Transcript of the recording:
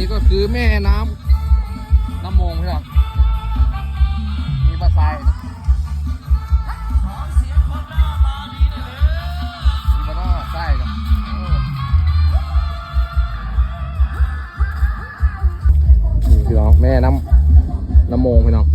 ນີ້ກໍຄືແມ່ນ້ຳ ນ້ຳໂມງ ພີ່ນ້ອງ ມີປາຊາຍ ມີປາຊາຍ ເອີ ນີ້ພີ່ນ້ອງ ແມ່ນ້ຳ ນ້ຳໂມງ ພີ່ນ້ອງ.